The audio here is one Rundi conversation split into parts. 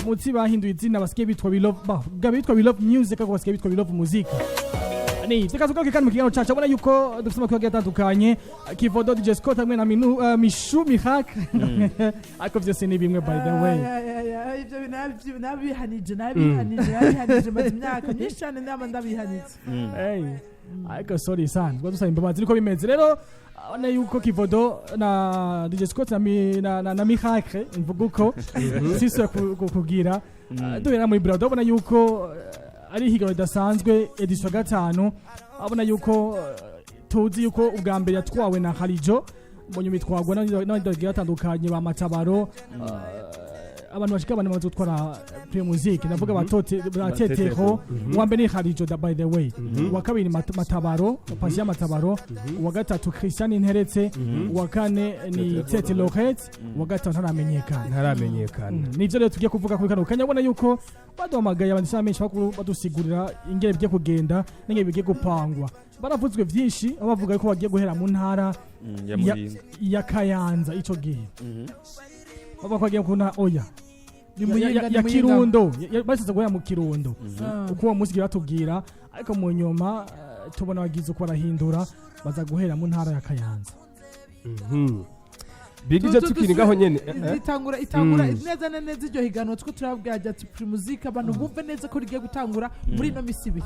Munsi bahinduye izina, basigaye bitwa We Love, bitwa We Love Music, ariko basigaye bitwa We Love Music. Ni reka tugaruke kandi mu kiganiro cacu. Abona yuko dufite amakuru agiye atandukanye, Kivodo, DJ Scott hamwe na Minu, Mishu Mihak, ariko vyose ni bimwe, by the way. Ay, ay, ay, ibyo bintu nabihanije, nabihanije, nabihanije, maze imyaka myinshi cyane nama ndabihanitse. Hey, ariko sorry sana, twa dusaba imbabazi, niko bimeze. Rero abona yuko Kivodo na DJ Scott na Mihak, mvuga uko sisi kugira duhera muri Brado, abona yuko ari ihiganwa ridasanzwe, édition 5. Abona yuko tuzi yuko ubwa mbere yatwawe na Harijo, mu nyuma itwagwa n'abandi bagiye batandukanye ba Matabaro, abantu bashika bane bamaze gutwara Primusic, ndavuga batote batetero. Uwa mbere ni Harijo by the way, uwa kabiri Matabaro, Patient Matabaro, uwa gatatu Christian Interetse, uwa kane ni Tete Loret, uwa gatanu ntaramenyekana. Ntaramenyekana. Nivyo rero tugiye kuvuga kuri kano kanya. Ubona yuko baduhamagaye abanditsi benshi bakuru badusigurira ingene bigiye kugenda n'ingene bigiye gupangwa. Baravuzwe vyinshi, aho bavuga ko bagiye guhera mu ntara ya Muyinga. Ya Kayanza. Ico gihe bavuga ko bagiye ku ntara, oya, Ni Muyinga, ni ya Muyinga. Kirundo. Bashatse guhera mu Kirundo uko uwo munsi batubwira, ariko mu nyuma tubona bagize uko barahindura, baza guhera mu ntara ya Kayanza. Bigije tukiri ngaho nyene. Itangura neza na neza iryo higanwa two turabwira ati Primusic, abantu bumve neza ko rigiye gutangura muri ino misi 2.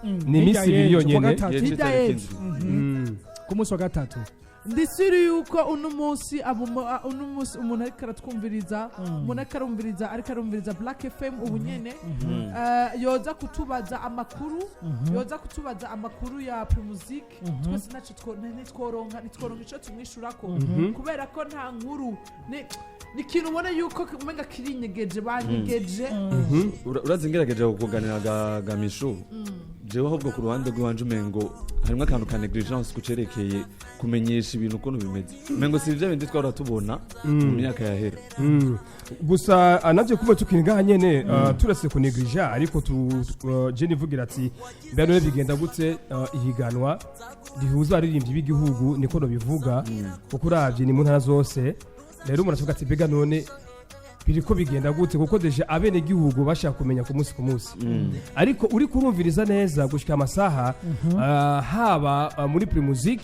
Ni iminsi Hirya 2 y'ejo, kuwa yonyene. gatatu. Yeje Hirya tariki y'ejo. 7. Ku munsi wa gatatu. Ndi sûr yuko uno munsi uno munsi umuntu ariko aratwumviriza, umuntu ariko arumviriza, ariko arumviriza Black FM ubu nyene, yoza kutubaza amakuru, yoza kutubaza amakuru ya Primusic, twese ntaco ntitworonka ico tumwishurako, kubera ko nta nkuru, ni ikintu ubona yuko umenga kirinyegeje, banyegeje. Urazi ngerageje kuganira ga Mishu, jewe ahubwo ku ruhande rw'iwanje umengo harimo akantu ka négligence kucerekeye kumenyesha ibintu ukuntu bimeze, umengo si ivyo bindi twahora tubona mu myaka yahera. Gusa navyo kuva tukiri ngaha nyene, turetse ku négliger, ariko je nivugira ati mbere none bigenda gute, ihiganwa rihuza abaririmbyi b'igihugu, niko nobivuga, kuko uravye ni mu ntara zose. Rero umuntu avuga ati mbega none biriko bigenda gute, kuko déjà abene gihugu bashaka kumenya ku munsi ku munsi. Ariko uri kurumviriza neza gushika amasaha, haba muri Primusic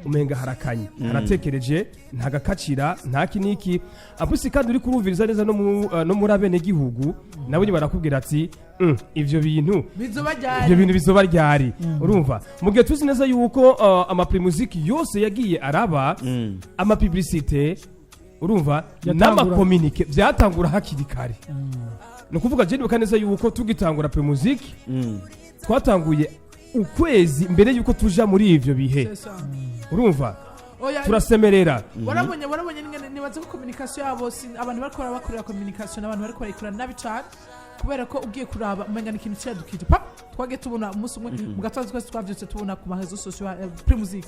umenga harakanye, haratekereje, ntagakacira, nta kiniki apusi. Kandi uri kurumviriza neza no muri abene gihugu nabo nyine barakubwira ati ivyo bintu bizoba ivyo ryari? Bintu bizoba ryari? Urumva, mu gihe tuzi neza yuko amaPrimusic yose yagiye araba amapublicité, urumva, n'amacommuniqué byatangura hakiri kare. Ni ukuvuga je nibuka neza yuko tugitangura Primusic twatanguye ukwezi mbere yuko tuja muri ivyo bihe. C'est ça. Urumva, Oya, turasemerera. Warabonye ingene nibaza ko communication yabo, abantu bariko barabakorera communication, abantu bariko barayikora nabi cane, kubera ko ugiye kuraba umenga ni ikintu cyadukije pa twagiye tubona umunsi umwe mu gatondo, twese twavyutse tubona ku maréseaux sociaux Primusic.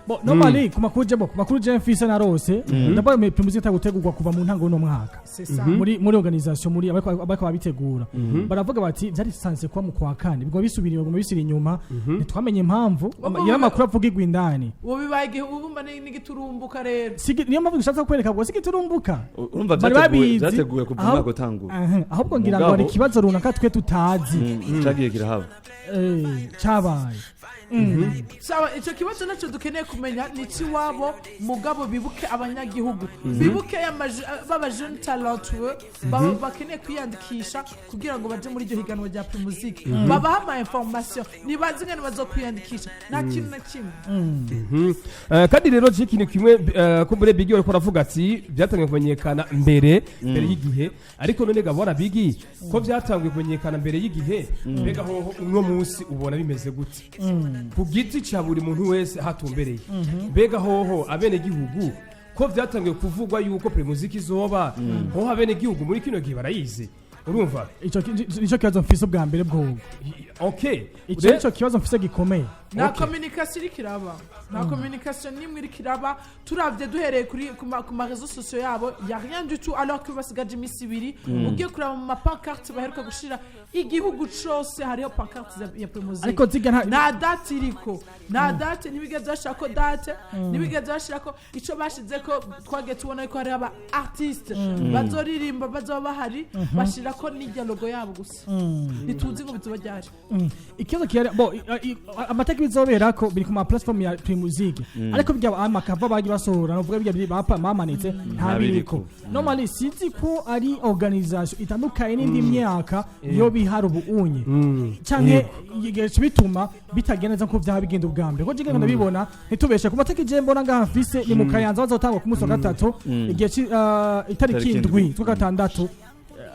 Bo normally ku makuru je, bo ku makuru je mfise narose, ndabona mu Primusic gutegurwa kuva mu ntango y'uno mwaka. C'est ça. Muri organisation, muri abariko babitegura, baravuga bati byari sanse kuba mu kwa kane, biguma bisubira, biguma bisubira inyuma, ntitwamenye impamvu. Yari amakuru avugirwa indani. Ubu bibaye igihe ubumva n'igiturumbuka rero. Niyo mpamvu dushatse kwereka ngo sigiturumbuka. Urumva, Bari vyateguwe babizi. vyateguwe kuva umwaka utangura. Aha, ahubwo ngira ngo hari ikibazo runaka twe tutazi. Cagiye kirahaba. Cabaye. Sawa, icyo kibazo nacyo dukeneye kumenya ni icy'iwabo, mugabo bibuke abanyagihugu, bibuke baba jeune talentueux baba bakeneye kwiyandikisha kugira ngo baje muri iryo higanwa rya Primusic, babaha ama information, ntibazi ingene bazokwiyandikisha, nta kintu na kimwe. Kandi rero je ikintu kimwe, ko muri Bigi bariko baravuga ati byatangiye kumenyekana mbere y'igihe, ariko none gabora Bigi, ko byatangiye kumenyekana mbere y'igihe, mbega hoho uno munsi ubona bimeze gute ku giti ca buri muntu wese hatumbereye? Mbega hoho abene gihugu, ko vyatangiye kuvugwa yuko Primusic izoba, hoho abene gihugu muri kino gihe barayizi? Urumva? Ico nico kibazo mfise ubwa mbere bwogo. Ico nico kibazo mfise gikomeye. Nta communication iriko iraba, nta communication n'imwe iriko iraba. Turavye duhereye kuri ku ma réseaux sociaux yabo, y a rien du tout, alors que basigaje iminsi 2. Ugiye kuraba mu ma pancarte baheruka gushira igihugu cose, hariho pancarte ya Primusic, ariko ziga nta nta date iriko, nta date, ntibigeze bashirako date, ntibigeze bashirako ico bashizeko. Twagiye tubona ko hariho aba artiste bazoririmba, bazoba bahari, bashirako. Bashirako n'irya logo yabo gusa. Ntituzi ngo bizoba ryari. Ikibazo kihari bo amateka bizoberako biri ku ma platform ya Primusic, ariko bijya amakava bagiye basohora, novuga bijya biri bapa bamanitse nta biriko. Biriko. Normally sinzi ko ari organisation itandukanye n'indi myaka yo bihari ubu unye canke igihe bituma bitagenda neza nkuko vyaba bigenda ubwa mbere, ko jigenda ndabibona. Ntitubeshe, ku mateka je mbona ngaha mfise ni mu Kayanza, bazotangwa ku munsi wa gatatu, igihe itariki Itariki 7 7. z'ukwa gatandatu,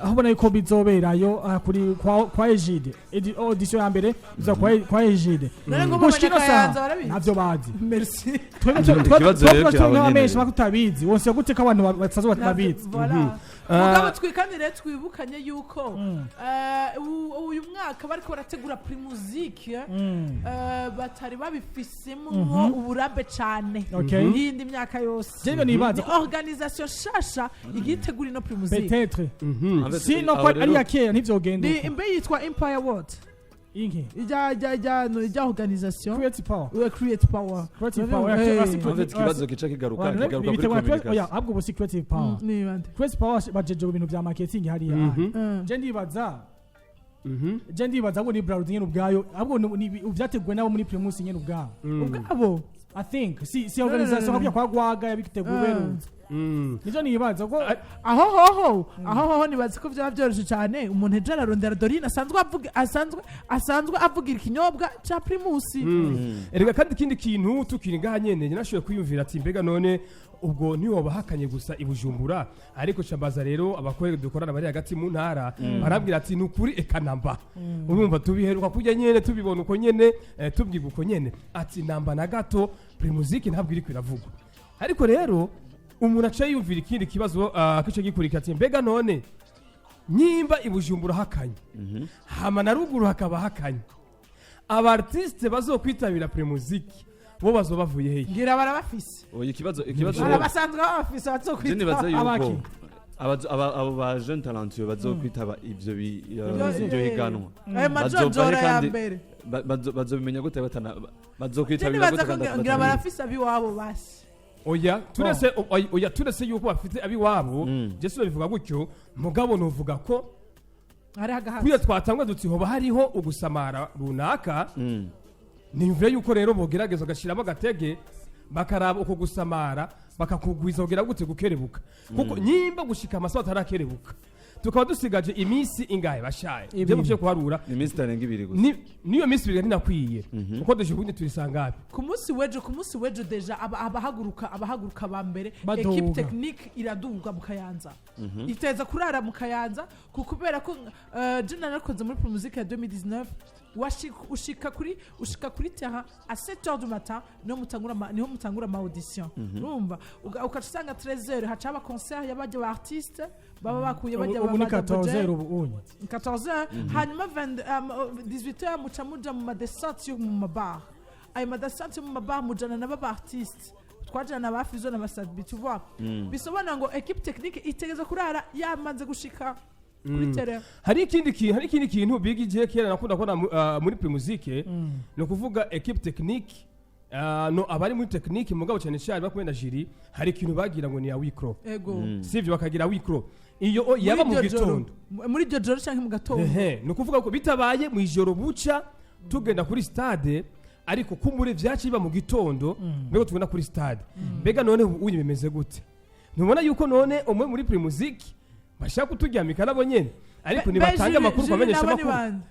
aho ubona yuko bizoberayo kuri kwa Egide. Audition ya mbere iza kwa Egide. None ngo Gushika ino Abanyakayanza saha barabizi? Ntavyo bazi. Merci. Twebwe Ikibazo rero twe kiraho nyene. nk'abamenshi bakutabizi wose gute ko abantu basaza babizi? Voilà. Mugabo kandi rero twibukanye yuko uyu mwaka bariko barategura Primusic, batari babifisemwo uburambe cane y'indi myaka yose. Jewe nibaza Ni organisation shasha igiye itegura ino Primusic. Peut-être En fait, sino aho ko rero- ari ya kera ntivyogenda Ni uko. imbe yitwa Empire World. Inki? Ijya no ijya organisation. Creative Power. Create Power. Creative Power. En fait, ikibazo kica kigaruka kuri Oya, communication. ahubwo ubu si Creative Power. Ni bande? Creative Power bajeje ibintu vya marketing hariya. Je ndibaza ngo ni Browd nyene ubwayo, ahubwo ni vyateguwe nabo muri Primus nyene ubwabo. Ubwabo. I think si No, no, no, organisation no, no. nka kwa Gwaga yabiteguwe berutse. Nivyo nibaza ko Aho hoho nibaza ko byaba byoroshye cyane, umuntu ejo ararondera Dorine asanzwe avugira ikinyobwa cya Primus. Erega kandi ikindi kintu tukiri ngaha nyene, njye nashoboye kwiyumvira ati mbega none ubwo ntiwoba hakanye gusa i Bujumbura? Ariko cambaza rero abakorera dukorana bari hagati mu ntara, barabwira ati ni ukuri eka namba, urumva tubiheruka kurya nyene, tubibona uko nyene, tubwiga uko nyene, ati namba na gato Primusic ntabwo iriko iravugwa. Ariko rero umuntu aca yiyumvira ikindi kibazo, kica gikurikira ati mbega none nyimba i Bujumbura hakanye, hama na ruguru hakaba hakanye, aba artiste bazokwitabira Primusic bo bazoba bavuye hehe? Ngira barabafise. Oya, ikibazo Barabasanzwe babafise. Je nibaza Bazokwita yuko Abaki? abo ba jeune talentueux bazokwitaba ivyo higanwa ayo majonjora Bazova he ya kandi mbere. Bazobimenya gute batana Je bazokwitabira nibaza gute ko kandi ngira batabizi? barafise abiwabo basi. Oya, turese oya, turese yuko bafite abiwabo. Je sinabivuga gutyo, mugabo novuga ko hariho agahaza. kuya twatangwa duti hoba hariho ugusamara runaka. Niyumvira yuko rero bogerageza bagashiramo agatege, bakaraba uko gusamara, bakakugwiza kugira gute gukerebuka, kuko nyimba gushika amasaha atarakerebuka, tukaba dusigaje iminsi ingahe bashaye? Ibiri. Je muvyo kuharura. Iminsi itarenga 2 gusa. Niyo minsi 2 ntinakwiye, kuko duje ubundi turisangapi? Ku munsi w'ejo déjà abahaguruka ba mbere. Baduga. Équipe technique iraduga mu Kayanza, iteza kurara mu Kayanza, kubera ko je narakoze muri Primusic ya 2019. Ushika kuri terrain à 7h du matin, niho mutangura ama audition. Urumva ukaca usanga 13h haca haba concert y'abajya ba artiste baba bakuye bajya. Ubu ni ba 14 ubu unye. 14h, hanyuma 20, 18h muca muja mu ma descente yo mu mabar. Ayo ma descente yo mu mabar mujana n'aba ba artiste, twajana ba Fizo na Basadbi, tu vois. Bisobanura ngo équipe technique itegereza kurara yamaze gushika kuri terrain. Hari ikindi kintu biga igihe kera nakunda kubona muri Primusic, ni ukuvuga équipe technique, no abari muri technique, mugabo cyane cyane bakumwe na jury, hari ikintu bagira ngo ni ya wikro. Sivyo, bakagira wikro iyo yaba mu Muri iryo joro. gitondo. Muri iryo joro canke mu gatondo. Ehe, ni ukuvuga ko bitabaye mu ijoro buca tugenda kuri stade, ariko kumure vyaciye biba mu gitondo, mbega tugenda kuri stade. Mbega none ubu unye bimeze gute? Ntubona yuko none umwe muri Primusic bashaka kuturyamika nabo nyene? Ariko nibatanga amakuru kubamenyesha Jury nabo ni amakuru. bande?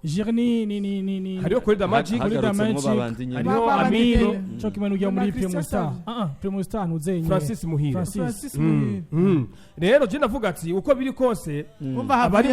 Jiri ni Hariho Corida Magic. Corida Hagarutsemo Magic. babandi nyene. Hariho Ba- Amiro Nyene. cyo kimwe n'ujya muri Na Christian Primus Star. Savio. Primus Star ntuzenye. Francis Muhire. Francis. Francis Muhire. Rero je navuga ati uko biri kose Umva, abari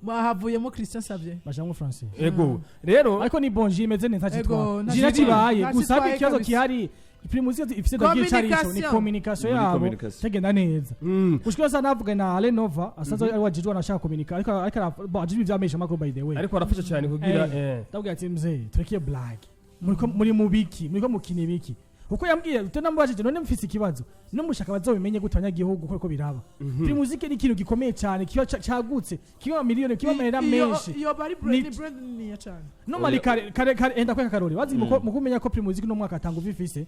havuyemo Christian Savio. Bajamwo Francis. Ego rero. Ariko ni bon, jiri imeze neza. Ego, Cyitwa nta jiri kibaye. kibaye Nta gusa kitwaye ikibazo kabisa. kihari, Primus ifite dagiye carico ni Communication. communication Muri yabo communication. tagenda neza. Gushika sasa navuga na Alenova asanzwe ari wajijwe anashaka communica, ariko bon, ajijwe ivyamesha makuru by the way. Ariko arafasha cyane kugira Ndabwira ati mzee, turekeye blague, muriko muri mubiki, muriko mukina ibiki? Kuko yambwiye utanamubajije none mfise ikibazo no mushaka bazobimenye gute abanyagihugu ko biraba? Primusic ni ikintu gikomeye cyane, kiba cagutse, kiba miliyoni, kiba amahera menshi. Iyo bari brand ni cyane. No mari kare kare kare enda kweka karori bazi mu kumenya ko Primusic no mwaka atanga uvifise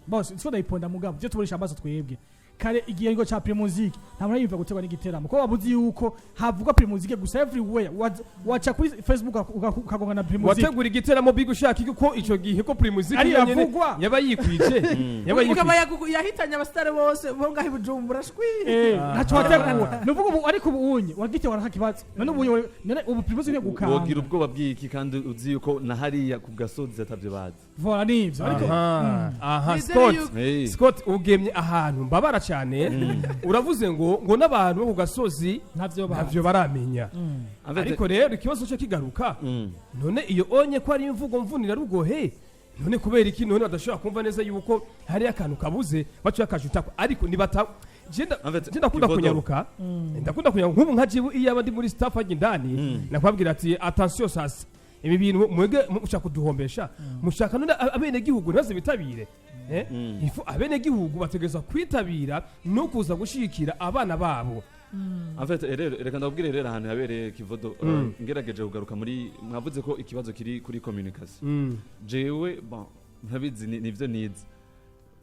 bose siko ndayiponda, mugabo byo tuboresha amaso twebwe. Kare igihe ca Primusic, nta muntu yumva gutegwa n'igiteramo, ko wabuzi yuko havugwa Primusic gusa everywhere. Waca kuri Facebook ukagonga na Primusic. Wategura igiteramo big ushaka iki, ko ico gihe ko Primusic Ari yonyene yavugwa. yaba yikwije, yaba Ukaba yikwije. Yahitanye abasitari bose bo ngaho i Bujumbura, shwi. Ntacyo wategura, nuvuga ubu, ariko ubu unye wagitewe nta kibazo. None ubu none ubu Primusic ni Wogira gukanga. ubwoba bw'iki kandi uzi yuko na hariya ku gasozi atavyo bazi? Voilà, nivyo, ariko Aha, aha. Nizere Scott, Hey. Scott, ugemye ahantu mbabara cyane. Uravuze ngo n'abantu bo ku gasozi ntavyo bazi. ntavyo baramenya. En fait, Ariko rero ikibazo cyo kigaruka, none iyo onye ko ari imvugo mvunira rugohe, none kubera iki none badashobora kumva neza yuko hari akantu kabuze, baca bakajutako? Ariko nibata En fait, je ndakunda Kivodo. kunyaruka, ndakunda kunyaruka. Nk'ubu nka jibu, iyo aba ndi muri staff hajya indani, nakwabwira ati: "Attention, sasa ibi bintu mwege mushaka kuduhombesha, mushaka none abenegihugu ntibaze bitabire." Ifu abenegihugu bategerezwa kwitabira no kuza gushigikira abana babo. En fait, rero reka ndababwire rero ahantu yabereye Kivodo. Ngerageje kugaruka muri mwavuze ko ikibazo kiri kuri communication, jewe bon, ntabizi, nivyo nize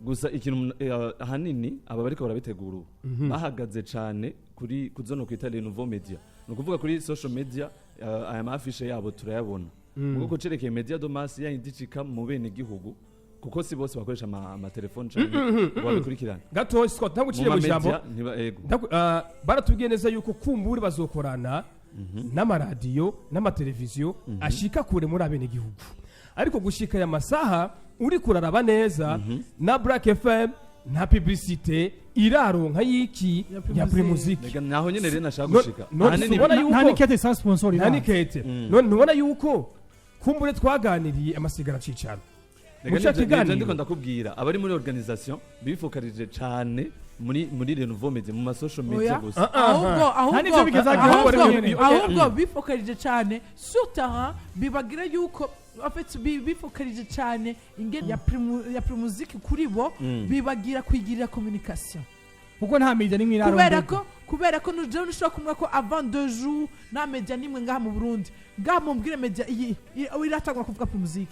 gusa. Ikintu ahanini aba bariko barabitegura ubu bahagaze cane kuri kuzono kwita les nouveaux médias, ni ukuvuga kuri social media. Aya ma affiches yabo turayabona, kuko cerekeye média de masse yayindi icika mu bene gihugu, kuko si bose bakoresha amatelefone canke ngo babikurikirane. Gato Scott, ntabwo Mu uciye mu ijambo. ma media ego. Baratubwiye neza yuko kumbure bazokorana n'amaradiyo n'amateleviziyo ashika kure muri abenegihugu, ariko gushika aya masaha uri kuraraba neza na Black FM nta publicité iraronka y'iki Ya ya Primusic. Rega naho nyene rero nashaka gushika. None ubona Nta yuko nikete sans sponsor nta iraza. nikete. None ntubona yuko kumbure twaganiriye amasigara cicaro Rega muca nivyo kiganiro? Ndiko ndakubwira, abari muri organisation bifokarije cane muri les nouveaux médias, mu ma social media Oya. gusa. Ahubwo ahubwo Nta n'ivyo bigeze ahubwo nyene. Ahubwo bifokarije cyane sur terrain, bibagira yuko en fait bifokarije cyane ingene ya Primusic kuri bo, bibagira kwigirira communication. Kuko nta media nimwe Kubera irarondegwa. ko nujewe ntushobora kumva ko avant 2 jours nta media nimwe ngaha mu Burundi, ngaha mumbwire media iyi iratangura kuvuga Primusic.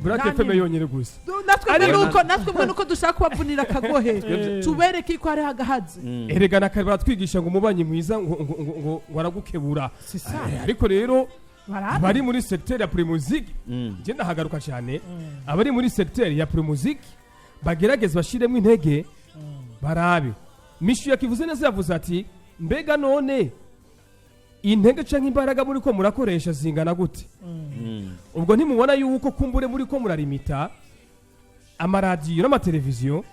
Black Nta FM nimwe. yonyene gusa. Natwe Ariko- nuko dushaka kubavunira akagohe, tubereke ko hariho agahazi. Erega na kare baratwigisha ngo umubanyi mwiza ngo aragukebura. C'est ça. Ariko rero Barabe. abari muri secteur ya Primusic, nje ndahagaruka cyane, abari muri secteur ya Primusic bagerageza bashiremo intege, barabe. Mishu yakivuze neza, yavuze ati: "Mbega none intege canke imbaraga muri ko murakoresha zingana gute?" Ubwo ntimubona yuko kumbure muri ko murarimita amaradiyo n'amateleviziyo,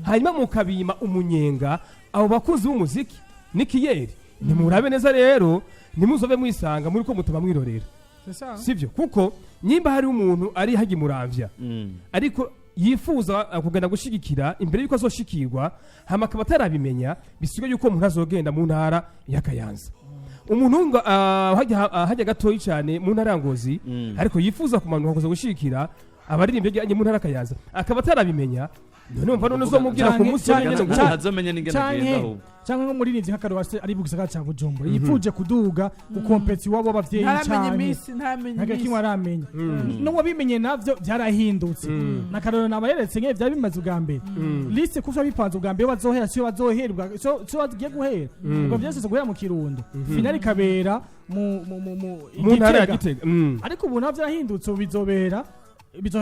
hanyuma mukabima umunyenga abo bakunzi b'umuziki n'ikiyeri? Nimurabe neza rero, ntimuzobe mwisanga muri ko mutaba mwirorera. C'est ça. Sivyo? Kuko nyimba hari umuntu ari hajya imuramvya, ariko yifuza kugenda gushigikira imbere yuko azoshikirwa, hama akaba atarabimenya, bisigaye yuko umuntu azogenda mu ntara ya Kayanza, umuntu ngo hajya gatoyi cyane mu ntara ya Ngozi, ariko yifuza kumanuka kuza gushigikira abaririmbyi ajya mu ntara ya Kayanza, akaba atarabimenya, none umva none uzomubwira ku munsi wenyine ngo Ntazomenya n'ingene agenda ahubwo. Canke nk'umuririmbyi nk'akarorero ari mu gisagara ca Bujumbura, yifuje kuduga gukompetsa iwabo w'abavyeyi, Ntaramenya canke iminsi, ntaramenya ntago kimwe iminsi. aramenya n'uwabimenye navyo byarahindutse. N'akarorero nabayeretse nk'iyo byari bimaze ubwa mbere, liste kuva bipanze ubwa mbere bazohera, siyo bazohera siyo bagiye guhera. Ubwo vyose guhera mu Kirundo, finale ikabera mu mu ntara ya Gitega. Gitega. Ariko ubu navyo yarahindutse, ubu bizobera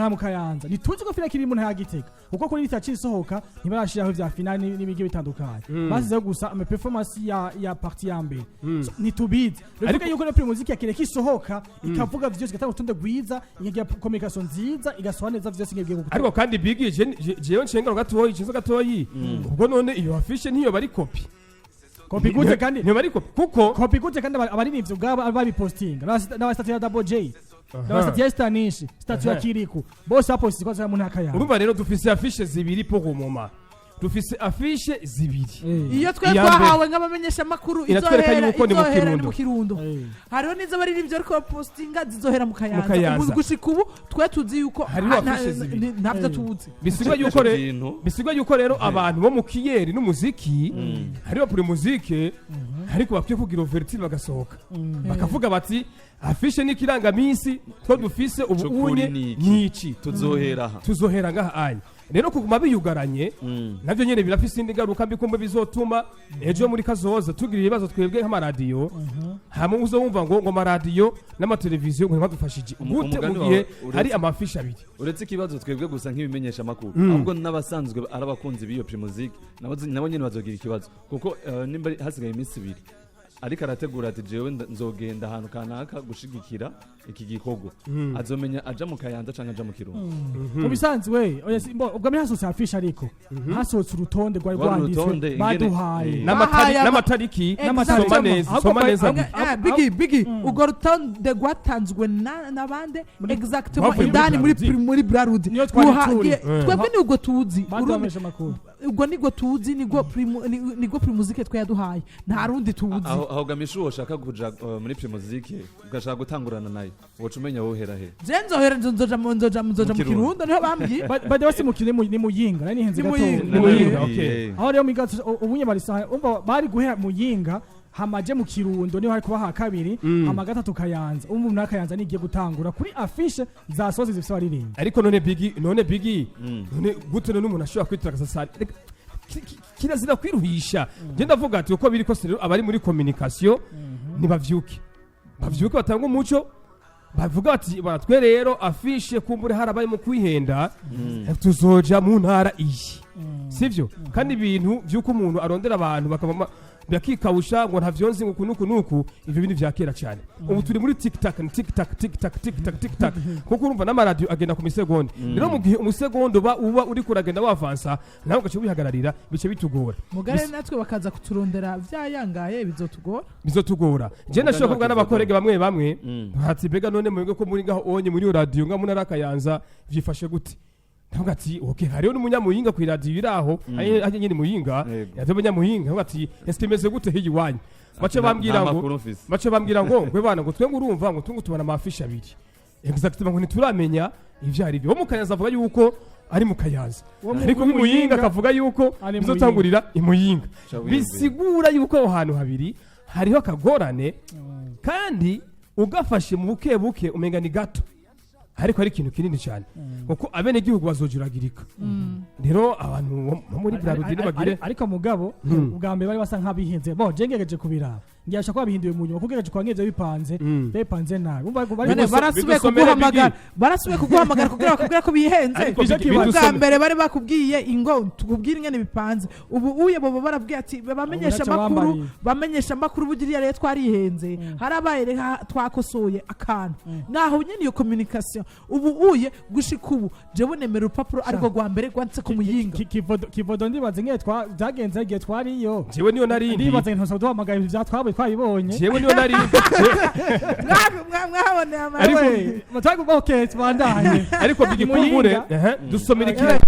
mu Kayanza. Ntituzi ko finale kiri mu ntara ya Gitega, kuko kuri liste yaciye isohoka ntibarashiraho ivya finale n'ibigiye bitandukanye. Basizeho gusa ama performance ya partie ya mbere. So, ntitubizi. Bivuga yuko no Primusic yakireka isohoka, ikavuga vyose, igatanga urutonde rwiza, ikagira communication nziza, igasohora neza vyose ngiye gukora. Ariko kandi bigi jewe nshengero gatoyi, nshinze gatoyi, ubwo none iyo affiche ntiyo bari copie? Copie gute kandi? Ntiyo bari copie kuko Copie gute kandi abaririmbyi ubwabo babipostinga, n'aba statut ya Double J, n'aba statut ya Stanish, statut ya Kiriku, bose bapostinze ko bazaba mu ntara ya Kayanza. Urumva rero dufise affiche zibiri pour le moment, dufise affiche zibiri. Iyo twe Iya mbere. twahawe nk'abamenyeshamakuru Iratwereka izohera yuko ni mu izohera ni Kirundo. mu Kirundo. Hariho n'izo baririmbyi ariko bapostinga zizohera mu Kayanza. Kayanza. Ubu gushika ubu twe tuzi yuko Hariho affiche zibiri. ntabyo tuzi. Bisigwa yuko Ico kintu bisigwa yuko rero abantu bo mu kiyeri n'umuziki hariho Primusic, ariko bakwiye kugira ouverture, bagasohoka bakavuga bati: "Affiche n'ikirangaminsi two dufise ubu Cukuri unye ni iki? ni iki, Tuzohera aha." Tuzohera ngaha anya." Rero kuguma biyugaranye navyo nyene birafise indi ngaruka mbi, kumbe bizotuma ejo muri kazoza tugira ibibazo twebwe nk'amaradiyo, hamwe uzo wumva ngo amaradiyo n'amateleviziyo ngo ntibadufashije gute mu Umugani gihe wawe hari amafishi abiri. Uretse ikibazo twebwe gusa nk'ibimenyesha amakuru, ahubwo n'abasanzwe ari abakunzi b'iyo Primusic nabo nyene bazogira ikibazo, kuko nimba hasigaye iminsi 2 ariko arategura ati jewe nzogenda ahantu kanaka gushigikira iki gikorwa, azomenya aja mu Kayanza canke aja mu Kirundo? Mu bisanzwe oya, ubwo mbere hasohotse affiche, ariko hasohotse urutonde rwari Rwari rwanditswe urutonde baduhaye. Bahaye N'amatariki. Exactement. Soma neza, Ahubwo soma neza. Bigi bigi, urwo rutonde rwatanzwe nabande exactement? Bavuye muri Indani muri Brarudi. Muri Brarudi. Niyo twari turi. Twebwe nibwo tuzi. Baduhamisha amakuru. Ubwo nibwo tuzi, nibwo nibwo Primusic twe yaduhaye, nta rundi tuzi. Aho gamisha uwo ushaka kuja muri Primusic, ugashaka gutangurana nayo, woca umenya wowe uhera he? Je nzohera nzoja mu Mu Kirundo. Kirundo, niho bambwiye. By the way, si mu Kirundo, ni Muyinga, nari nihenze Ni gato. Muyinga. Ni Muyinga, okay. Aho rero migatso ubunye barisa umva bari guhera Muyinga, hamaje mu Kirundo niho hari kuba ha kabiri, hama gatatu Kayanza. Ubu mu Kayanza nigiye gutangura kuri affiche za sozi zifise abaririmba. Ariko none Bigi, none Bigi, none gute none umuntu ashobora kwitira sasa? Kirazira kwiruhisha. Njye ndavuga ati uko biri kose rero, abari muri communication nibavyuke, bavyuke batanga umuco, bavuga bati baratwe rero affiche kumbure harabaye mu kwihenda, tuzoja mu ntara iyi, sivyo? Kandi ibintu vy'uko umuntu arondera abantu bakaba bakikawusha ngo ntavyonzi ngo kunuku nuku, ivyo bintu vya kera cyane. Ubu turi muri tic tac, ni tic tac, tic tac, tic tac, tic tac, kuko urumva n'amaradiyo agenda ku misegonde. Rero mu gihe umusegonde uba uri kuragenda wavansa, nawe ugaca wihagararira, bice bitugora. Mugare natwe bakaza kuturondera vyayangaye, bizotugora. Bizotugora. Je ndashobora kuvuga Wa n'abakorege bamwe bamwe ati mbega none mwebwe ko muri ngaho onye muri iyo radiyo nga munara Kayanza vyifashe gute? Ndavuga ati okay, hariho n'umunyamuyinga ku iradiyo iri aho hajye nyine Muyinga. Yaje umunyamuyinga, ndavuga ati ese imeze gute hiyi iwanyu? Bace bambwira Nta ngo makuru mfise. Bace bambwira ngo ngwe bana, ngo twe ngo urumva ngo tungu tubona amafishi abiri exactement, ngo ntituramenya ivyo ari byo. Wo mu Kayanza avuga yuko ari mu Kayanza, ariko w'Imuyinga akavuga yuko Ari bizotangurira Imuyinga. Ca wiyumvira. Bisigura yuko aho hantu habiri hariho akagorane, kandi ugafashe mu buke buke umenga ni gato, ariko ari ikintu kinini cyane, kuko abenegihugu bazojuragirika. Rero abantu bo muri Brarudi bagire Ariko mugabo ubwa mbere bari basa nk'abihenze bo. Je ngereje kubiraba, ngiye ko babihinduye mu nyuma, kuko ngereje kwa nk'ivyo bipanze bipanze nabi. Umva bari None barasubiye bidusomere. kuguhamagara, barasubiye kuguhamagara kugira bakubwire ko bihenze? Ariko Ivyo Bigi, Ubwa mbere bari bakubwiye ingo tukubwire ingene bipanze, ubu uye bobo barabwiye ati bamenyesha Ubu naco amakuru bambariye. Bamenyesha amakuru, bugiriya rero twarihenze, harabaye reka twakosoye akantu naho nyene iyo communication. Ubu uye gushika ubu jewe nemera urupapuro ariko rwa mbere rwanditse ku Muyinga. Kivodo, ndibaze nk'iyo byagenze igihe twariyo. Jewe niyo narindi. Ndibaze ntusaba duhamagaye ibyo twabaye twabibonye. Jewe niyo narindi. Mwaboneye Ariko okay, tubandanye. Ariko Bigi, Muyinga. kumbure dusomere.